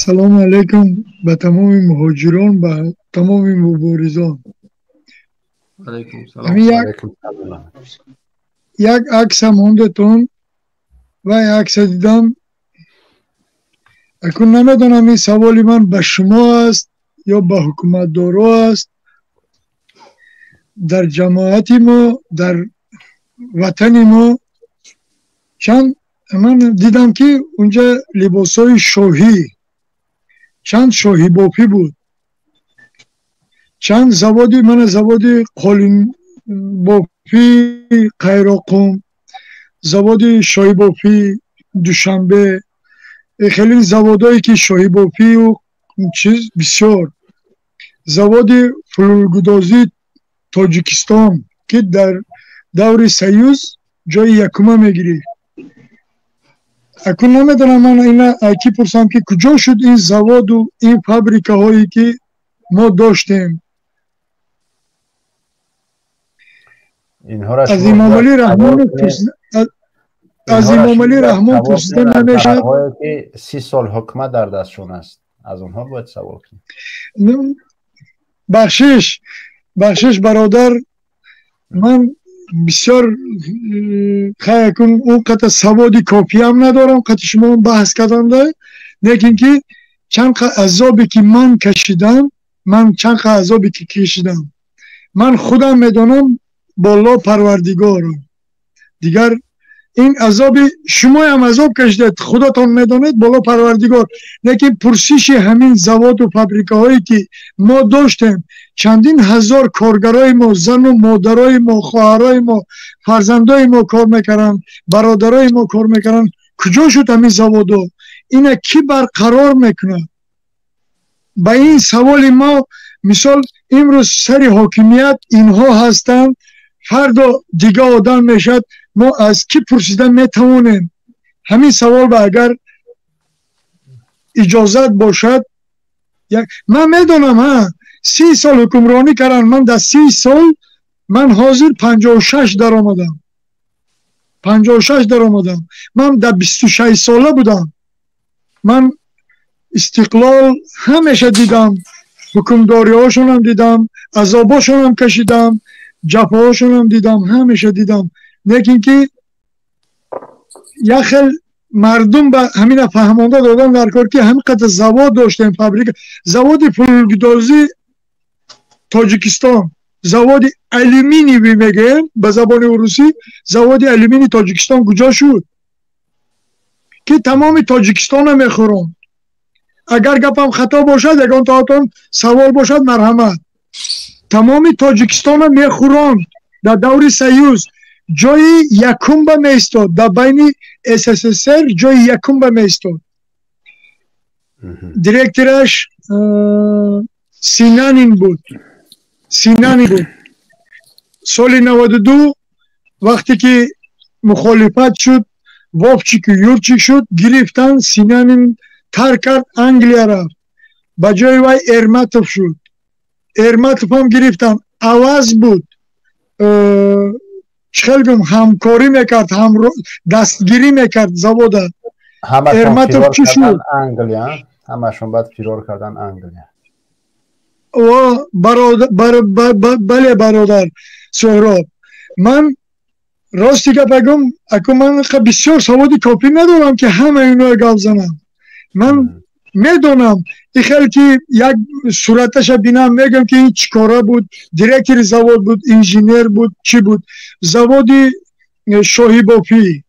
Салому алайкум ба тамоми муҳоҷирон, ба тамоми муборизон. Алайкум салом. Як акса мондетон ва акса дидам. Акун намедонам, ин саволи ман ба шумо аст ё ба ҳукуматдоро аст. Дар ҷамоати мо, дар ватани мо чанд ман дидам, ки унҷа либосҳои шоҳӣ, чанд шоҳибофӣ буд, чанд заводи, мана заводи қолинбофӣ Қайроқум, заводи шоҳибофӣ Душанбе, хеле заводое ки шоҳибофию чиз бисёр, заводи флӯргудозии Тоҷикистон, ки дар даври Союз ҷои якума мегирифт. Акун намедонам, ман ина ки пурсам, ки куҷо шуд ин заводу ин фабрикаҳое, ки мо доштем? Аз Имомалӣ Раҳмон, аз Имомалӣ Раҳмон пурсида намешавад? Ки 30 сол ҳукумат дар дастшон аст, аз онҳо бояд савол кунем. Бахшиш, бахшиш, бародар, ман бисёр хайакун он қадр саводи кофиам надорам қати шумо баҳс карданда, лекин ки чанд азобе ки ман кашидам, ман чанд азобе ки кашидам, ман худам медонам, боло Парвардигорам. Дигар ин азоби шумоям азоб кашидед, худатон медонед, боло Парвардигор. Лекин пурсиши ҳамин заводу фабрикаҳое, ки мо доштем, чандин ҳазор коргарои мо, зану модарои мо, хоҳарои мо, фарзандои мо кор мекарданд, бародарои мо кор мекарданд, куҷо шуд ҳамин заводо? Ина кӣ барқарор мекунад? Ба ин саволи мо, мисол, имрӯз сари ҳокимият инҳо ҳастанд, фардо дига одам мешавад, мо аз кӣ пурсида метавонем? Ҳамин савол ба агар иҷозат бошад. Ман медонам, ҳа, 30 сол ҳукмронӣ карданд. Ман дар 30 сол, ман ҳозир 56 даромадам, 56 даромадам, ман дар 26 сола будам. Ман Истиқлол ҳамеша дидам, ҳукмдориҳошонам дидам, азобошонам кашидам, ҷафоҳошонам дидам, ҳамеша дидам. Лекин ки як хел мардум ба ҳамина фаҳмонда додан дар кор, ки ҳамин қадр завод доштем, фабрика, заводи флӯргудозӣ Тоҷикистон, заводи алюминиевӣ мегӯем ба забони урусӣ, заводи алюмини Тоҷикистон куҷо шуд, ки тамоми Тоҷикистонро мехӯронд? Агар гапам хато бошад, ягон тоатон савол бошад, марҳамат. Тамоми Тоҷикистонро мехӯронд, дар даври Союз ҷои якум ба меистод, дар байни СССР ҷои якум ба меистод. Директораш Синанин буд, Синанин буд. Соли 92, вақте ки мухолифат шуд, Вовчику Юрчик шуд, гирифтан Синанин, тарк кард, Англия рафт, ба ҷои вай Эрматов шуд. Эрматовам гирифтан, аваз буд, чӣ хел гум, ҳамкорӣ мекард, дастгирӣ мекард завода. Эрматов чӣ шуд? Ҳамашон баъд фирор кардан Англия. Бале, бародар Суҳроб, ман рости гап агум, аку ман бисёр саводи кофӣ надорам, ки ҳама иноя гап занам. Ман медонам, ихел ки як сураташа бинам, мегӯям, ки ин чӣ кора буд, директори завод буд, инженер буд, чӣ буд. Заводи шоҳибофӣ,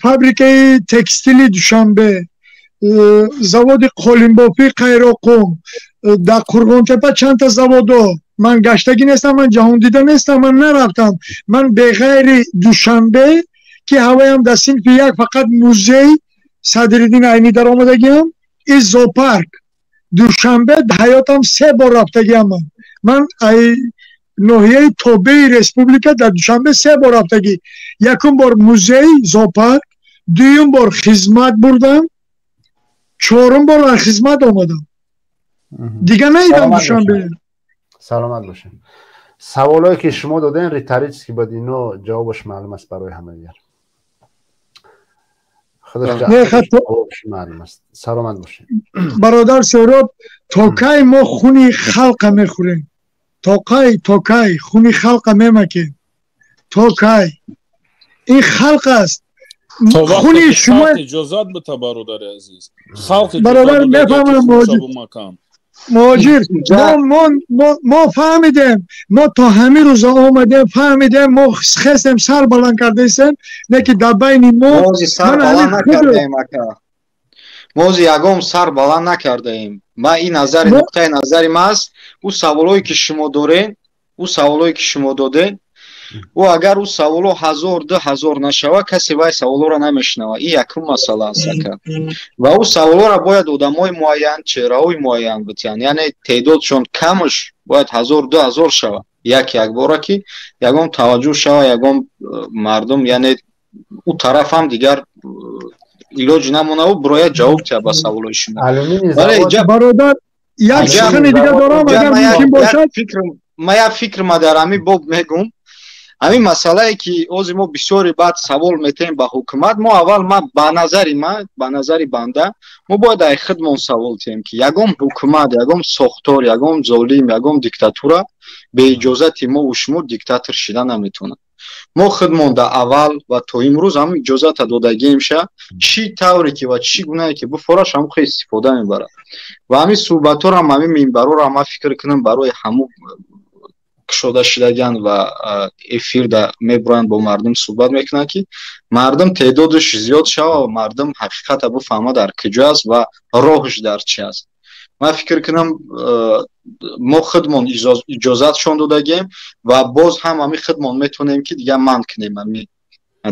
фабрикаи текстили Душанбе, заводи қолинбофӣ Қайроқум, дар Қурғонтепа чандта заводо. Ман гаштагӣ нестам, ман ҷаҳондида нестам, ман нарафтам. Ман беғайри Душанбе, ки ҳаваям дар синфи як фақат музей Садриддин Айнӣ даромадагиам и зоопарк Душанбе, ҳаётам се бор рафтагиам. Ман ноҳияи тобеи республика дар Душанбе се бор рафтагӣ: якум бор музей, зоопарк, дуюм бор хизмат бурдам, чорум бор аз хизмат омадам, дига наидам Душанбе. Саломат бошед. Саволое, ки шумо додем, риторический буд, ино ҷавобаш маълум аст барои ҳамагар. Саломат бошед. Бародар Соҳроб, то кай мо хуни халқа мехӯрем? То кай хуни халқа мемакем? То кай? Ин халқ аст. Хуни шумо иҷозат бита, бародари азиз. Халқ. Бародар, мефаҳмам, муҳоҷир, мо фаҳмидем, мо то ҳамин рӯза омадем, фаҳмидем, мо хестем, сар баланд кардаистем, не ки дар байни мо. Сар баланд накардаем, ака. Мо ягон сар баланд накардаем. Ма ин назари, нуқтаи назари ма аст. Ӯ саволое ки шумо дорен, ӯ саволое ки шумо доден, ӯ агар ӯ саволо ҳазор, 2000 нашава, касе вай саволоро намешунава. Ин якум масъала аст, ака. Ва ӯ саволоро бояд одамои муайян, чеҳраҳои муайян битиҳанд, яъне теъдодшон камаш бояд 1000, 2000 шава, як якбора ки ягон таваҷҷӯҳ шава, ягон мардум, яъне ӯ тараф ҳам дигар илоҷ намонаву бирояд, ҷавоб диҳад ба саволои шумо. Бародар, як сухани дига дорам, агар мумкин бошад. Ма як фикр ма дар ҳамин боб мегум. Ҳамин масъалае ки ҳозир мо бисёре баъд савол метаҳем ба ҳукумат, мо аввал, ма ба назари ма, ба назари банда, мо бояд ай худмон савол диҳем, ки ягон ҳукумат, ягон сохтор, ягон золим, ягон диктатура беиҷозати мову шумо диктатор шида наметавонад. Мо худмон да аввал ва то имрӯз ҳам иҷозата додагием ша, чӣ тавре ки ва чӣ гунае ки буфораш, ҳамон хел истифода мебарад. Ва ҳамин суҳбатҳоро, ҳамин минбарҳоро ман фикр кунам, барои ҳамун кушода шудаган ва эфирда мебуранд, бо мардум суҳбат мекунанд, ки мардум теъдодаш зиёд шава ва мардум ҳақиқата буфаҳма, дар куҷо аст ва роҳаш дар чи аст. Ман фикр кунам, мо худмон иҷозатшон додагем ва боз ҳам ҳамин худмон метавонем, ки дигар манъ кунем ҳами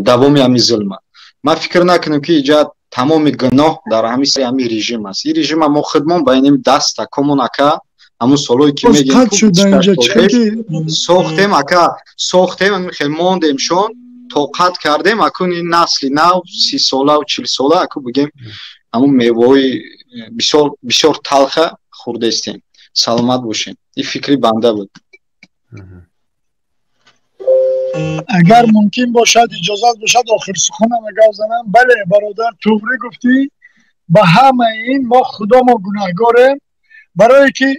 давоми ҳами зулма. Ман фикр накунем, ки иҷа тамоми гуноҳ дар ҳамин сари ҳамин режим аст. Ин режима мо худмон ба инем даст такомон, ака. Ҳамун солое ки мегем, сохтем, ака, сохтем, хел мондем, шон тоқат кардем. Акун ин насли нав, 30 солаву 40 сола, аку бигем, ҳамун меваҳои бисёр бисёр талха хӯрдаистем. Саломат бошем. Ин фикри банда буд. Агар мумкин бошад, иҷозат бошад, охир суханам гап занам. Бале, бародар, туғрӣ гуфтӣ. Ба ҳамаи ин мо худомо гунаҳгорем, барое ки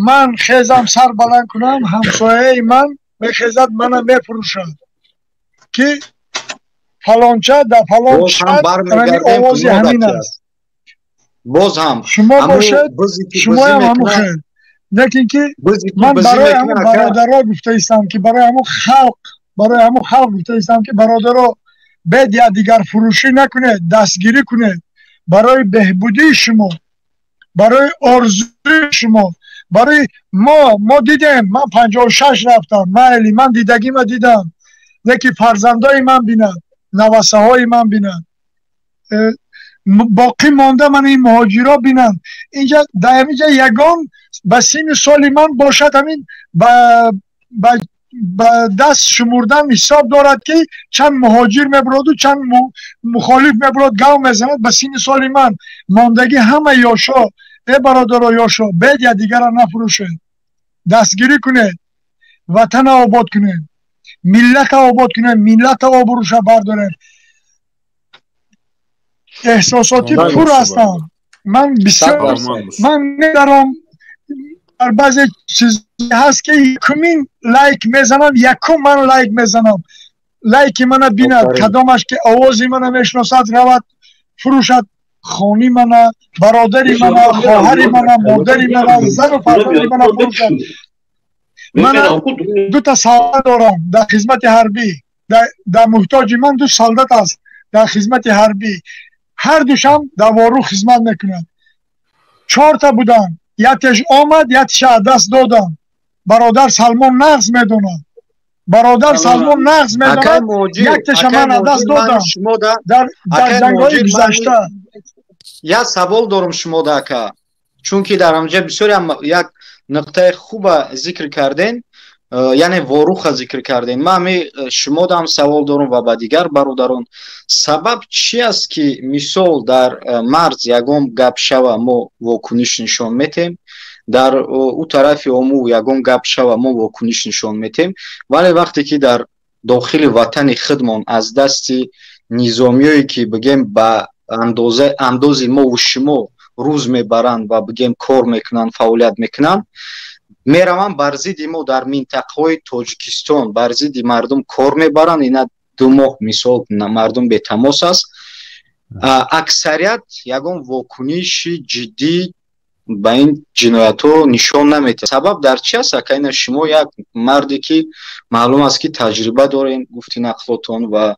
ман хезам, сар баланд кунам, ҳамсояи ман мехезад, мана мефурӯшад, ки фалонча дар фалон овози ҳамин аст. Боз ҳам. Шумо бошед, шумоям ҳамун хел. Лекин ки ман барои ҳамун бародаро гуфтаистам, ки барои ҳамун халқ, барои ҳамун халқ гуфтаистам, ки бародаро, бед якдигарфурӯшӣ накунед, дастгирӣ кунед барои беҳбудии шумо, барои орзуи шумо, барои мо. Мо дидем, ман 56 рафтам, майли, ман дидагима дидам, лекин фарзандои ман бинад, навасаҳои ман бинад, боқӣ монда ман ин муҳоҷиро бинанд. Инҷа, дар ҳаминҷа ягон ба синни соли ман бошад, ҳамин ба даст шумурдан ҳисоб дорад, ки чанд муҳоҷир мебуроду чанд мухолиф мебурод, гав мезанад. Ба синни соли ман мондагӣ ҳама ёшо. Э, бародаро, ёшо, бед якдигара нафурӯшед, дастгирӣ кунед, ватана обод кунед, миллата обод кунед, миллата обрӯша бардоред. Эҳсосотӣ пур ҳастам ман бисёр. Ман медаром, дар баъзе чиз ҳаст, ки якумин лайк мезанам, якум ман лайк мезанам. Лайки мана бинад, кадомаш ки овози мана мешиносад, равад фурӯшад хони мана, бародари мана, хоҳари мана, модари мана, зану фарзанди мана фурӯшад. Мана дута солдат дорам дар хизмати ҳарбӣ, дар муҳтоҷи ман ду солдат аст дар хизмати ҳарбӣ, ҳар душам дар Вору хизмат мекунад. Чорта буданд, яктеш омад, яктеша аз даст додам. Бародар Салмон нағз медонад, бародар Салмон нағз медонад, яктеша ман аз даст додам дар ҷангҳои гузашта. Як савол дорам шумода, ака, чунки дар ҳамҷа бисёрам як нуқтаи хуба зикр карден, яъне Воруха зикр кардем. Ман ҳами шумода ҳам савол дорам ва ба дигар бародарон: сабаб чи аст, ки мисол дар марз ягон гап шава, мо вокуниш нишон метем, дар ӯ тарафи Ому ягон гап шава, мо вокуниш нишон метем, вале вақте ки дар дохили ватани худмон аз дасти низомиёе ки бигем ба андози мо ва шумо рӯз мебаранд ва бигем кор мекунанд, фаъолият мекунанд, мераванд бар зидди мо дар минтақаҳои Тоҷикистон, бар зидди мардум кор мебаранд. Ина 2 моҳ мисол мардум бетамос аст. Аксарият ягон вокуниши ҷиддӣ ба ин ҷиноятҳо нишон наметиҳад. Сабаб дар чи аст? Ака, ина шумо як марде ки маълум аст ки таҷриба дорем, гуфти нақлотон, ва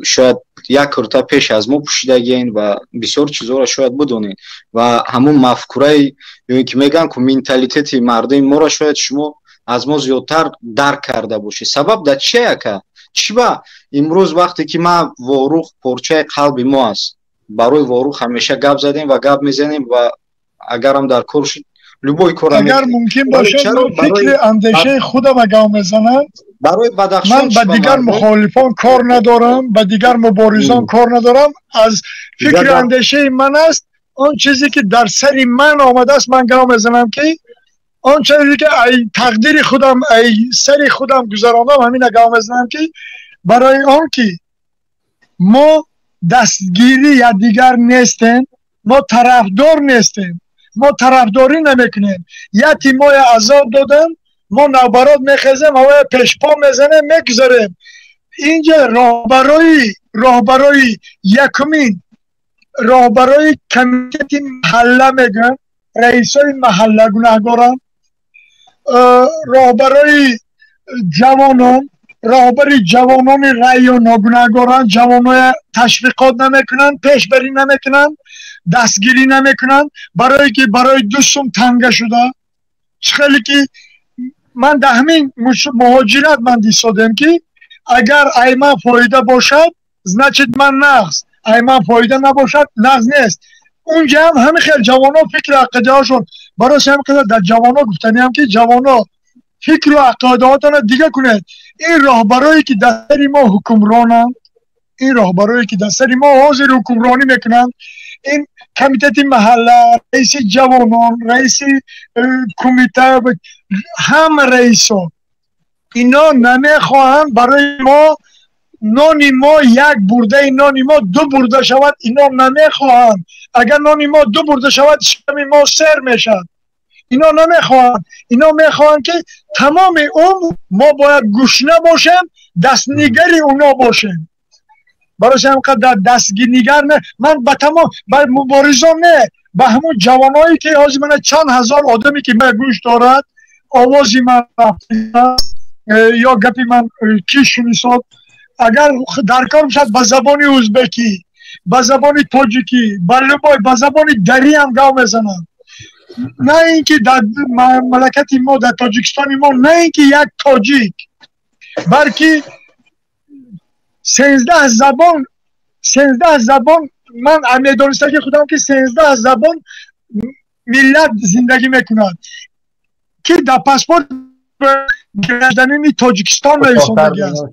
шояд як курта пеш аз мо пӯшидагиен ва бисёр чизҳоро шояд бидонед ва ҳамун мафкураи ё ин ки мегӯянд ку менталитети мардуми моро шояд шумо аз мо зиёдтар дарк карда бошед. Сабаб дар чи, ака? Чӣ ба имрӯз вақте ки ман Ворух порчаи қалби мо аст, барои Ворух ҳамеша гап задем ва гап мезанем ва агарам дар кор шуд любой кор агар мумкин бошад фикри андешаи худам гап мезанам. Барои Бадахшон ман ба дигар мухолифон кор надорам, ба дигар муборизон кор надорам. Аз фикри андешаи ман аст он чизе ки дар сари ман омадааст, ман гап мезанам ки он чизе ки ай тақдири худам, ай сари худам гузарондам, ҳамина гап мезанам ки барои он ки мо дастгирӣ я дигар нестем, мо тарафдор нестем, мо тарафдорӣ намекунем. Яти моя азоб додам, мо навбарот мехезем, ҳавоя пешпо мезанем, мегузарем. Инҷа роҳбарои якумин роҳбарои комитети маҳалла мегӯянд, раисои маҳалла гунаҳгоранд, роҳбарои ҷавонон, роҳбари ҷавонони районҳо гунаҳгоранд, ҷавоноя ташвиқот намекунанд, пешбарӣ намекунанд, дастгирӣ намекунанд, барое ки барои 2 сум танга шуда. Чӣ хеле ки ман дар ҳамин муҳоҷират ман дисодем ки агар ай ман фоида бошад, значит ман нағз, ай ман фоида набошад, нағз нест. Унҷа ҳам ҳамин хел ҷавоно фикру ақидаҳошон, барои ҳамин қадар дар ҷавоно гуфтаниам ки ҷавоно фикру ақидаҳотонро дига кунед. Ин роҳбарое ки дар сари мо ҳукмронанд, ин роҳбарое ки дар сари мо ҳозир ҳукмронӣ мекунанд, ин комитети маҳалла, раиси ҷавонон, раиси кумита, ҳама раисо, ино намехоҳанд барои мо нони мо як бурдаи нони мо 2 бурда шавад. Ино намехоҳанд. Агар нони мо 2 бурда шавад, шиками мо сер мешавад. Ино намехоҳанд. Ино мехоҳанд ки тамоми умр мо бояд гушна бошем, дастнигари уно бошем. Барои ҳамин қадар дастгирнигар не, ман ба тамом ба муборизон не, ба ҳамун ҷавоное ки ҳозир мана чанд ҳазор одаме ки ман гӯш дорад, овози ман ё гапи ман ки шунисод, агар дар кор бошад ба забони ӯзбекӣ, ба забони тоҷикӣ, ба любой, ба забони дарӣ ҳам гап мезананд. На ин ки дар мамлакати мо, дар Тоҷикистони мо, на ин ки як тоҷик, балки 13 забон, 13 забон, ман медонистаги худам ки 13 забон миллат зиндагӣ мекунад, ки дар паспорт гражданини Тоҷикистон нависондагӣ аст.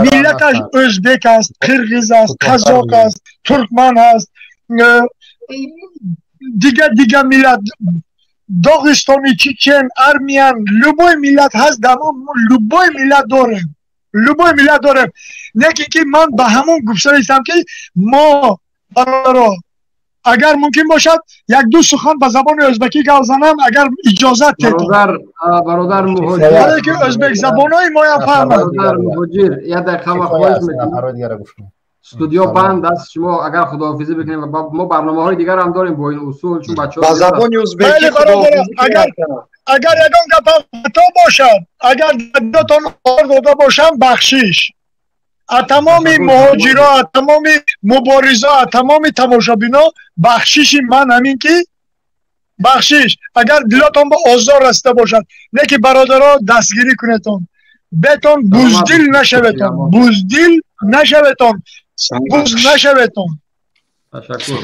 Миллаташ ӯзбек аст, қирғиз аст, қазоқ аст, туркман аст, дигар миллат, Доғистони, чечен, армян, любой миллат ҳаст, дар мо любой миллат дорем, любой миллат дорем. Неки ки ман ба ҳамон гуфтанистам ки мо бародаро, агар мумкин бошад як-ду сухан ба забони ӯзбекӣ гап занам, агар иҷозат тетон. Бародар муҳоҷир, барое ки ӯзбекзабонои моям фаҳманд. Бародар муҳоҷир, як дақиқа вақт хоҳиш мекунам. Студио банд аст, шумо агар худоҳофизӣ бикунем, мо барномаҳои дигар ҳам дорем бо ин усул, чун бачаҳо ба забони ӯзбекӣ. Агар ягон гапам хато бошад, агар додатон ор дода бошам, бахшиш. аз тамоми муҳоҷиро, аз тамоми муборизо, аз тамоми тамошобино бахшиши ман ҳамин ки бахшиш, агар дилотон ба озор расида бошад. Не ки бародаро дастгирӣ кунетон, бетон буздил нашаветон, буздил нашаветон, буз нашаветон. Ташаккур.